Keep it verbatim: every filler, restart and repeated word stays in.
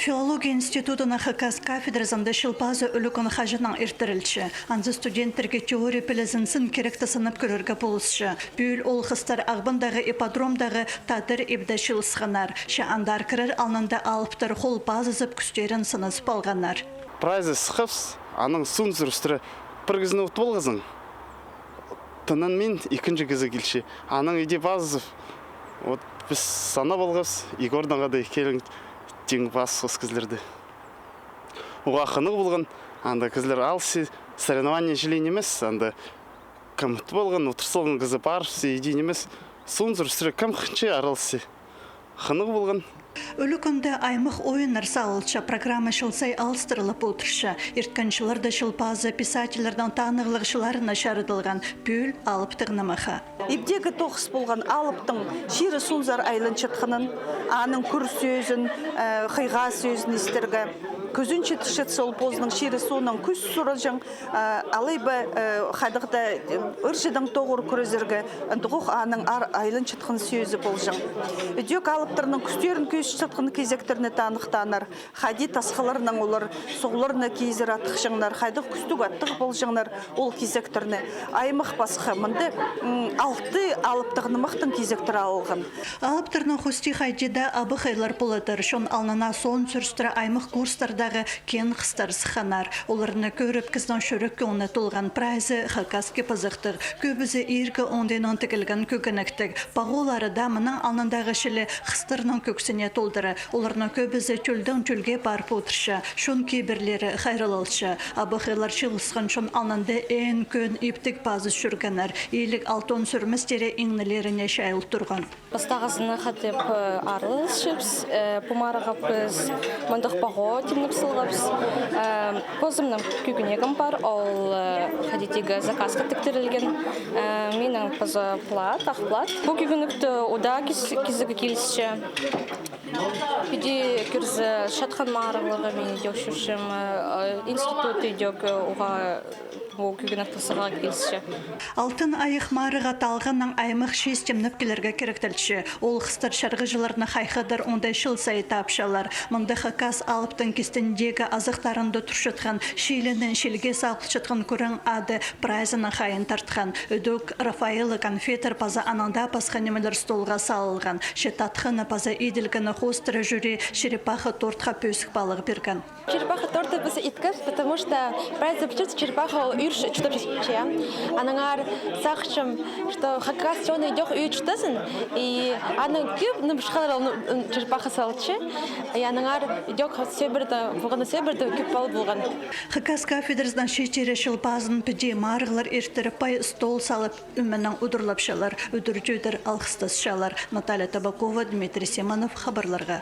Филология институтының хакас кафедразында Чыл пазы ӱлӱкӱн хаҷаннаң иртірілче. Анзы студенттерге теория пілізін сын киректі сынап кӧрерге полысча. Пӱӱл ол хыстар Ағбандағы ипподромдағы тадар ибде чыылысханнар. Че андар кірер алнында алыптар хол пазызып, кӱстерін сыназып алғаннар. Прайзы сыххабыс, анаң суун сӱрістіре пір кізіні утып алғазың. Тынанмин, ікінҷі кізі килче. Анаң иди пазызып, вот, піс санап алғабыс, Егорнаң хада ікӧлең тиң пазыбыс кізілерді. Уғаа хынығ полған, анда кізілер алыс, соревнование чіли нимес, анда кем утып алған, утыр салған кізі парыбыс, иди нимес. Суун сӱрістіре кем хынча араласча. Хынығ полған. Ӱлӱкӱнде аймах ойыннар салылча, программа чыл сай алыстырылып одырча. Ирткен чылларда Чыл пазы писательлернің танығлығ чылларына чарыдылған, пӱӱл алыптығ нымахха. Ибдегі тоғыс полған алыптың чирі суунзар айланчатханын, аның кӱр сӧзін, э, хыйға сӧзін истерге. Кӱзінче тіпчетсе, ол позының чирі сууннаң кӱс сураҷаң, э, алай ба, э, хайдағ-да, э, ырҷыдаң тоғыр кӱрезерге, андағох аның ар-, айланчатхан сӧзі полҷаң. Ідӧк алыптарның кӱстерін кӧзітчеткен кизектерні таныхтааннар. Хайди тасхылларнаң олар суғларны кизер атхаҷаңнар, хайдағ кӱстіг аттығ полҷаңнар ол кизектерні. Аймах пасха, мында, м, алты алыптығ нымахтың кизектері алылған. Алыптарның хости хайди даа абахайлар поладыр. Чон алнына суун сӱрістіре аймах курстардағы киин хыстар сыхханнар. Оларны кӧріп, кізінің чӱрек кӧңні толған. Прайзы хакас кип-азахтығ, кӧбізі иргі оңдайнаң тігілген кӧгенектіг. Пағолары даа мының алнындағы чіли хыстарның кӧксіне толдыра. Оларның кӧбізі тӧлдең тӧлге парып одырча, чон кибірлері хайраллалча. Абахайлар чыылысхан чон алнында ӧӧн кӧӧн иптіг пазыс чӧргеннер. Иліг алтон сӱрместері иңнілеріне чайыл турған. Пастағызын хатап, э, араласчабыс, э, пу марығға піс мындағ паға тимнеп салғабыс. Э, позымның кӧгенегім пар, ол, э, хайди тигі заказха тіктірілген. Э, минің паза плат, ах плат. Пу кӧгенекті удаа кис-, кизерге килісче. Піди кӧрзе, чатхан марығларға мин идӧк чӧрчем, э, институт идӧк, э, уғаа пу кӧгенекті сығарға килісче. Алтын Айах марығға талғаннаң аймах чиис тимнеп килерге киректелче. Ол хыстар чарғыҷыларны хайхадар, оңдай чыл сай тапчалар. Мында хакас алыптың кистіндегі азахтарында турчатхан, чиилінең чиилге сабылчатхан кӱрең ады прайзының хайиин тартхан. Ідӧк Рафаэлло конфеттер паза анаң даа пасха нимелер столға салылған. Че татханы паза иділгені хоостыра жюри черепаха тортха пӧзік палығ пирген. Черепаха тортты піс иткебіс, потому что прайзы пілчебіс, черепаха ол ӱр чуртапча. Аннаңар сағынчам, что хакас чоны идӧк ӱр чуртазын, и аның кӧп нымышхалар ол, м, черепаха салча, и аннаңар идӧк сӧбірді, поғаны сӧбірді кӧп пал полған. Хакас кафедразының чииттері Чыл пазын піди марығлар иртіріп, пай стол салып, ӧменең удурлапчалар, удур-тӧдір алғыстасчалар. Наталья Табакова, Дмитрий Симонов, хабарларға.